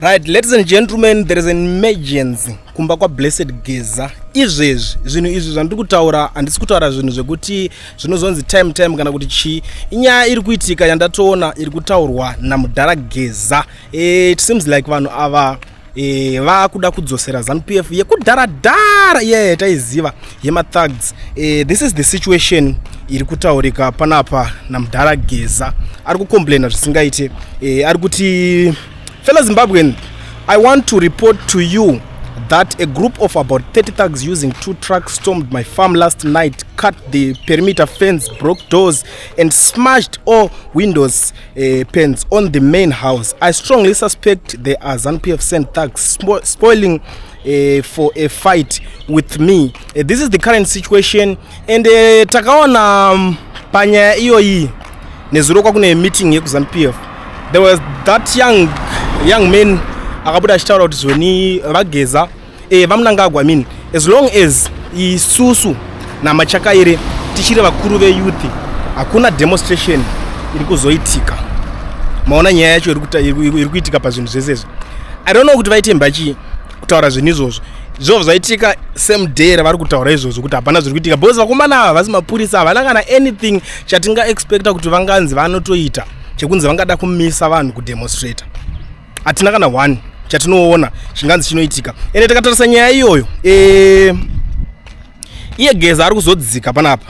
Right, ladies and gentlemen, there is an emergency kumba kwaBlessed Geza. Izvezvi zvinhu izvi zvandiri kutaura, handisi kutaura zvinhu zvekuti zvinozonzi time time kana kuti chii. Inyaya iri kuitika yandatoona iri kutaurwa namudhara Geza. It seems like vanhu ava vakuda kudzosera ZANU-PF yekudhara-dhara iya yataiziva yemathugs. This is the situation iri kutaurika panapa namudhara Geza. Ari kucomplaina zvisingaite. Ari kuti, "Fellow Zimbabwean, I want to report to you that a group of about 30 thugs using two trucks stormed my farm last night, cut the perimeter fence, broke doors, and smashed all windows panes on the main house. I strongly suspect there are ZANU-PF sent thugs spoiling for a fight with me." This is the current situation, and takaona panyaya iyoyi nezuro kwakune meeting yekuZANU-PF. There was that young man akabuda achitaura kuti zvoni vaGeza, vaMnangagwa, I mean, as long as isusu naMachakaire tichiri vakuru veyouth, hakuna demonstration iri kuzoitika. Maona nyaya yacho iri kuitika pazvinhu zvese izvi. I don't know kuti vaitemba chii kutaura zvinhu izvozvo. Zvobva zvaitika same day ravari kutaura izvozvo kuti hapana zviri kuitika, because vakomana ava havasi mapurisa, havana kana anything chatingaexpecta kuti vanganzi vanotoita chekunzi vangada kumisa vanhu kudemonstrata. Hatina kana one chatinoona chinganzi chinoitika. Ende tikatarisa nyaya iyoyo, iye Geza ari kuzodzika panapa,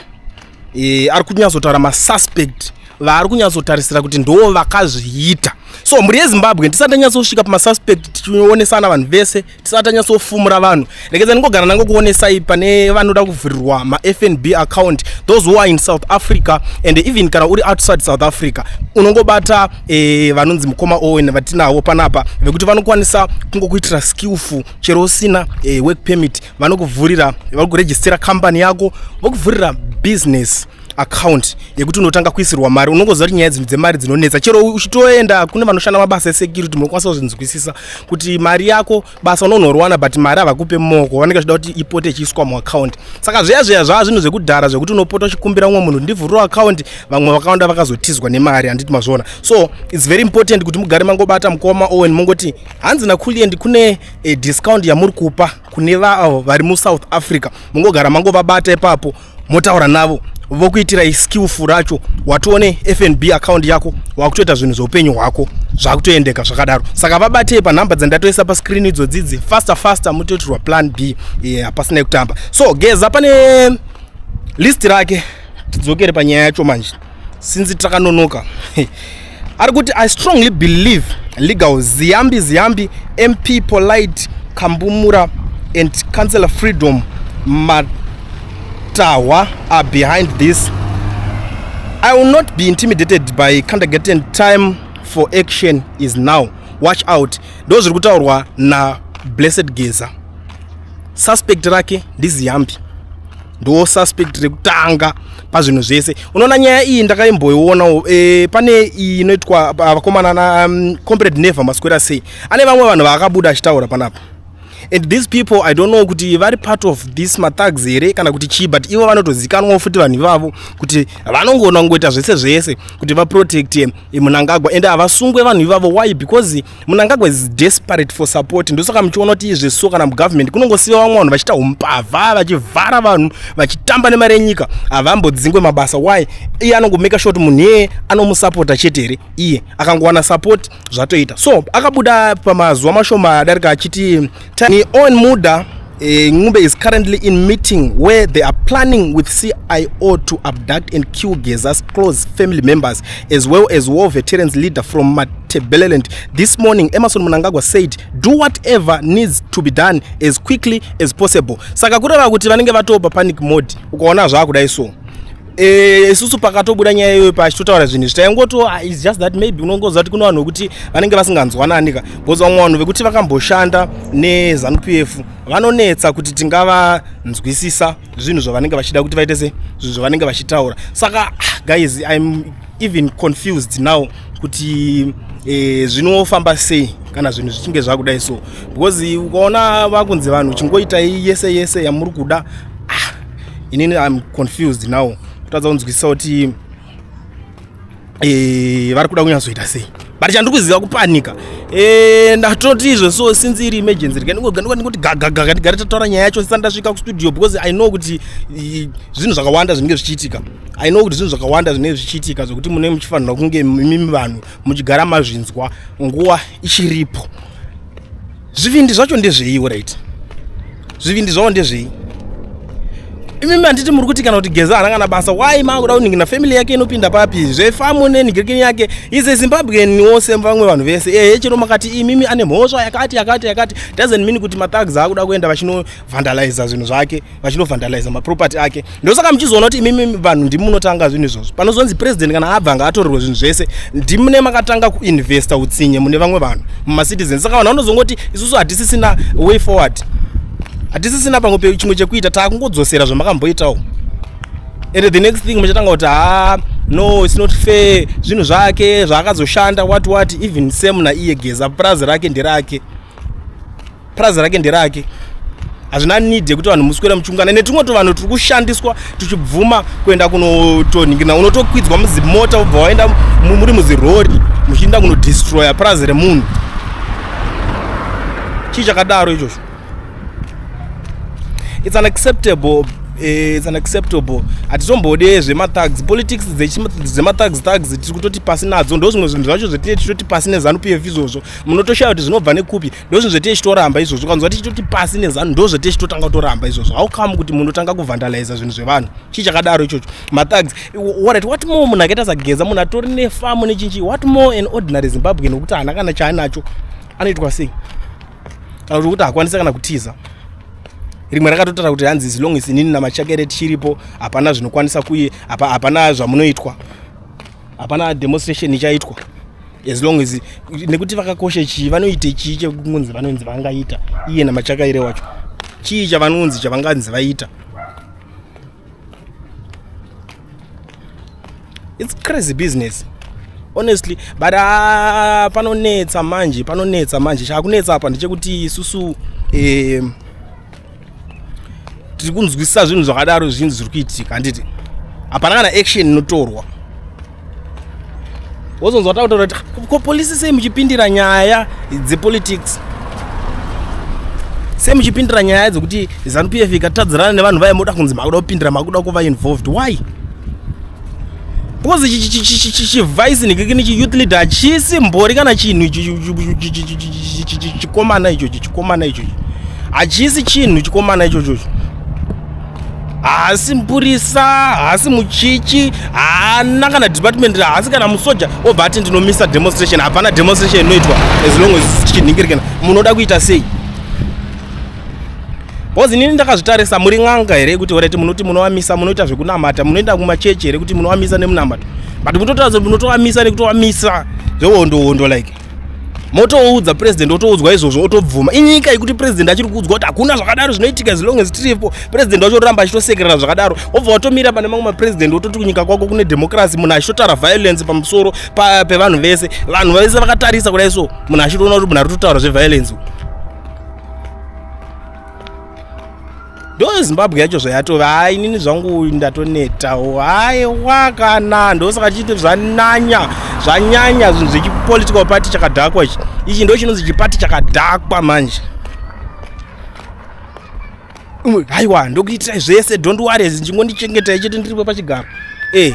ari kunyatsotaura masuspect vaari kunyatsotarisira kuti ndo vakazviita. So mhuri yeZimbabwe, tisati tanyatsosvika pamasuspect, tichionesana vanhu vese, tisati tanyatsofumura vanhu, regedza ndingogara ndangokuonesai pane vanoda kuvhurirwa maFNB account, those who are in South Africa and even kana uri outside South Africa, unongobata vanonzi mukoma Owen vatinavo panapa, vekuti vanokwanisa kungokuitira skillful chero usina work permit. Vanokuvhurira, vakurejistera kambani yako, vokuvhurira business account yekuti unotanga kuisirwa mari. Unongoziva kuti nyaya dzinhu dzemari dzinonetsa. Chero uchitoenda kune vanoshanda mabasa esecurity, munokwanisa kuzvinzwisisa kuti mari yako basa unonhorwana, but mari havakupe mumaoko, vanenge vachida kuti ipote ichiiswa muaccount. Saka zviya zviya zvava zvinhu zvekudhara zvekuti unopota uchikumbira mumwe munhu, "Ndivhuriro account." Vamwe vakawanda vakazotizwa nemari, handiti mazviona? So it's very important kuti mugare mangobata mukoma Owen, mongoti hanzi naKulient kune discount yamuri kupa kune vavo vari muSouth Africa. Mungogara mangovabata ipapo, motaura navo, vokuitirai skillful racho. Watione FNB account yako, wakutoita zvinhu zveupenyu hwako, zvakutoendeka zvakadaro. Saka vabatei panhamba dzandatoisa pascreen idzodzidzi, faster faster, mutoitirwa plan B, hapasina yekutamba. So Geza pane list rake. Tidzokere panyaya yacho manje, since takanonoka. Ari kuti, "I strongly believe legal Ziyambi Ziyambi, MP Polite Kambumura and Councillor Freedom Matahwa are behind this. I will not be intimidated by Kandagetan. Time for action is now. Watch out." Ndo zviri kutaurwa naBlessed Geza. Suspect rake ndiZiyambi, ndo suspect rekutanga pazvinhu zvese. Unoona nyaya iyi ndakaimboionawo. Pane iyi inoitwa vakomana na Comrade Never Maswera Sei, ane vamwe vanhu vaakabuda achitaura panapa, and these people, I don't know kuti vari part of this mathugs here kana kuti chii, but ivo vanotozikanwawo futi vanhu ivavo kuti vanongona kungoita zvese zvese kuti vaprotecte Mnangagwa, and havasungwe vanhu ivavo. Why? Because Mnangagwa is desperate for support. Ndosaka muchiona kuti izveso kana mugovernment kunongosiva vamwe vanhu vachiita umbavha, vachivhara vanhu, vachitamba nemari yenyika, havambodzingwe mabasa. Why? Iye anongomake sure kuti munhu iyeye anomusapota chete here. Iye akangowana support, zvatoita. So akabuda pamazuva mashoma adarika achiti Owen Muda Ncube is currently in meeting where they are planning with CIO to abduct and kill Geza's close family members as well as war veterans leader from Matabeleland. This morning, Emmerson Mnangagwa said, 'Do whatever needs to be done as quickly as possible.'" Saka kureva kuti vanenge vatopa panic mode. Ukaona zvakudai, so isusu pakatobuda nyaya iyoyo pachitotaura zvinhu izvi, taingoto, ah, it's just that maybe unongoziva kuti kune vanhu vekuti vanenge vasinganzwanani ka, because vamwe vanhu vekuti vakamboshanda neZANU PF vanonetsa kuti tingavanzwisisa zvinhu zvavanenge vachida kuti vaite se zvinhu zvavanenge vachitaura. Saka ah, guys, I'm even confused now kuti zvinofamba sei kana zvinhu zvichinge zvakudai so, because ukaona vakunzi vanhu chingoitai yese yese yamuri kuda, ah, inini I'm confused now kutadza kunzwisisa kuti vari kuda kunyatsoita sei. But chandiri kuziva kupanika. Eh, ndatoti izvo so since iri emergency ndikangoti gagagaga ndigare tataura nyaya yacho sisati ndasvika kustudio, because I know kuti zvinhu zvakawanda zvinenge zvichiitika. I know kuti zvinhu zvakawanda zvinenge zvichiitika zvokuti mune muchifanirwa kunge imimi vanhu muchigara mazvinzwa nguva ichiripo. Zvivindi zvacho ndezvei? Right, zvivindi zvavo ndezvei? Imimi handiti muri kuti kana kuti Geza haana kana basa? Why maakuda kuningina family yake? Inopinda papi zvefamu nenhingirikini yake? Is a Zimbabwean wose vamwe vanhu vese. Ehe, chero makati imimi ane mhosva yakati yakati yakati, doesn't mean kuti mathugs akuda kuenda vachinovandaliza zvinhu zvake, vachinovandaliza maproperty ake. Ndosaka muchizoona kuti imimi vanhu ndimi munotanga zvinhu izvozvo. Panozonzi president kana abva ngaatorerwe zvinhu zvese, ndimune makatanga kuinvesta utsinye mune vamwe vanhu mumacitizens. Saka vanhu vanozongoti isusu hatisisina way forward, hatisisina pamwe chimwe chekuita, taakungodzosera zvamakamboitawo. And the next thing muchatanga kuti, "Ha, no, it's not fair, zvinhu zvake zvaakazoshanda," what what. Even same naiye Geza, purazi rake nderake, purazi rake nderake. Hazvina need yekuti vanhu muswere muchiungana netumwe tuvanhu turi kushandiswa tuchibvuma kuenda kunotoningirina. Unotokwidzwa muzimota, ubva waenda muri muzirori muchienda kunodestroya purazi remunhu. Chii chakadaro ichocho? It's unacceptable. It's unacceptable. Hatitombode zvemathugs politics dzemathugs thugs. Tiri kutoti pasi nadzo. Ndo zvimwe zvinhu zvacho zvetine tichitoti pasi neZANU PF. Izvozvo munotoshaya kuti zvinobva nekupi. Ndo zvinhu zvetine chitoramba izvozvo. Kanzwa tichitoti pasi neZANU, ndo zvetine chitotanga kutoramba izvozvo. How come kuti munotanga kuvandaliza zvinhu zvevanhu? Chii chakadaro ichocho? Mathugs, alright, what more munhu akaita saGeza, munhu atori nefamu nechinchi? What more an ordinary Zimbabwe nokuti haana kana chaanacho? Anoitwa sei? Kana kuti hakwanisa kana kutiza. Rimwe rakatotaura kuti hanzi as long as inini naMachakaire tichiripo, hapana zvinokwanisa kuye, hapana zvamunoitwa, hapana demonstration ichaitwa as long as. Nekuti vakakoshe chii? Vanoite chii chekunzi vanonzi vangaita iye naMachakaire wacho? Chii chavanonzi chavanganzi vaita? It's crazy business, honestly. But panonetsa manje, panonetsa manje. Chakunetsa apa ndechekuti isusu tiri kunzwisisa zvinhu zvakadaro, zvinhu zviri kuitika, handiti? Hapana kana action inotorwa. Wozonzwa takutaura kuti ko polisi sei muchipindira nyaya dzepolitics, sei muchipindira nyaya dzekuti ZANU PF ikatadzirana nevanhu vaya, moda kunzi makuda kupindira, makuda kuva involved? Why? Because chivice nikikini chiyouth leader hachisi mbori kana chinhu chikomana ichochi. Chikomana ichochi hachisi chinhu, chikomana ichochocho haasi mupurisa, haasi muchichi, haana kana department, haasi kana musoja. Obva ati ndinomisa demonstration, hapana demonstration inoitwa as long as tichinhingirikana. Munoda kuita sei? Because inini ndakazvitarisa, muri n'anga here kuti alright munoti munovamisa? Munoita zvekunamata? Munoenda kumachechi here kuti munovamisa nemunamato? But mutotaura munotovamisa nekutovamisa zvehondo hondo, like motoudza president, otoudzwa izvozvo, otobvuma. Inyika yekuti president achiri kuudzwa kuti hakuna zvakadaro zvinoitika as long as tiripo, president wacho oramba achitosekerera zvakadaro. Obva watomira pane mamwe mapresident, ototi kunyika kwako kune democracy, munhu achitotaura violence pamusoro pevanhu vese, vanhu vese vakatarisa kudai. So munhu achitoona kuti munhu ari kutotaura zveviolence. Ndo Zimbabwe yacho zvayatova. Hai, inini zvangu ndatonetawo. Haiwa, kana ndosaka chiiti zvananya, zvanyanya zvinhu zvechipolitical party chakadhakwa ichi. Ichi ndo chinonzi chipati chakadhakwa manje. Haiwa, ndokuitirai zvese, don't worry, chingondichengeta chete ndiripo pachigaro. E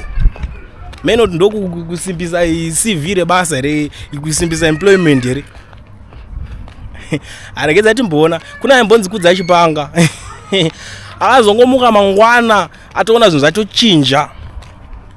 menoti ndokusimbisa CV rebasa here, kusimbisa employment here? Aregedza timboona. Kuna aimbonzi Kudzai Chipanga, akazongomuka mangwana atoona zvinhu zvatochinja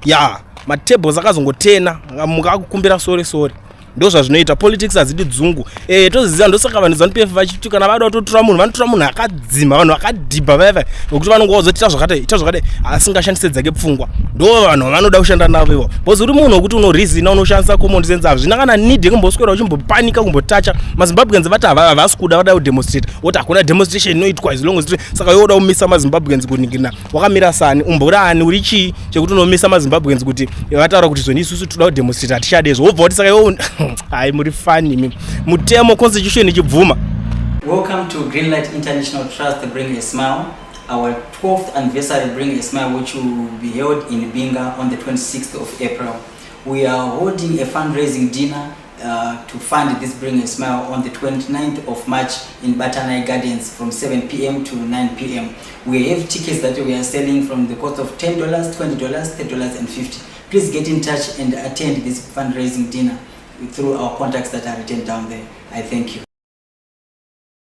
ya matables, akazongotena, akamuka akukumbira sorry, sorry. Ndo zvazvinoita politics, hadzidi dzungu. Toziziva. Ndosaka vanhu ZANU PF vachiti kana vada kutotora munhu, vanotora munhu akadzima, vanhu vakadhibha vaya, vekuti vanonge vazoti ita zvakadai, ita zvakadai, asingashandise dzake pfungwa. Ndo vanhu vavanoda kushanda navo ivo, because uri munhu wekuti unoreasona, unoshandisa common sense. Hazvina kana need yekumboswera uchimbopanika kumbotacha maZimbabweans. Vati havasi kuda, vada kudemonstrate, woti hakuna demonstration inoitwa as long as. Saka yoda kumisa maZimbabweans kuningirina wakamira sani? Umbori ani? Uri chii chekuti unomisa maZimbabweans kuti vataura kuti zvoni isusu toda kudemonstrate, hatichade izvo? Wobva kuti saka iwo hai, muri funny imi. Mutemo, constitution ichibvuma. Welcome to Greenlight International Trust Bring a Smile, our 12th anniversary Bring a Smile, which will be held in Binga on the 26th of April. We are holding a fundraising dinner. To fund this Bring a Smile on the 29th of March in Batanai Gardens from 7 p.m. to 9 p.m. We have tickets that we are selling from the cost of $10, $20, $30 and 50. Please get in touch and attend this fundraising dinner through our contacts that are written down there. I thank you.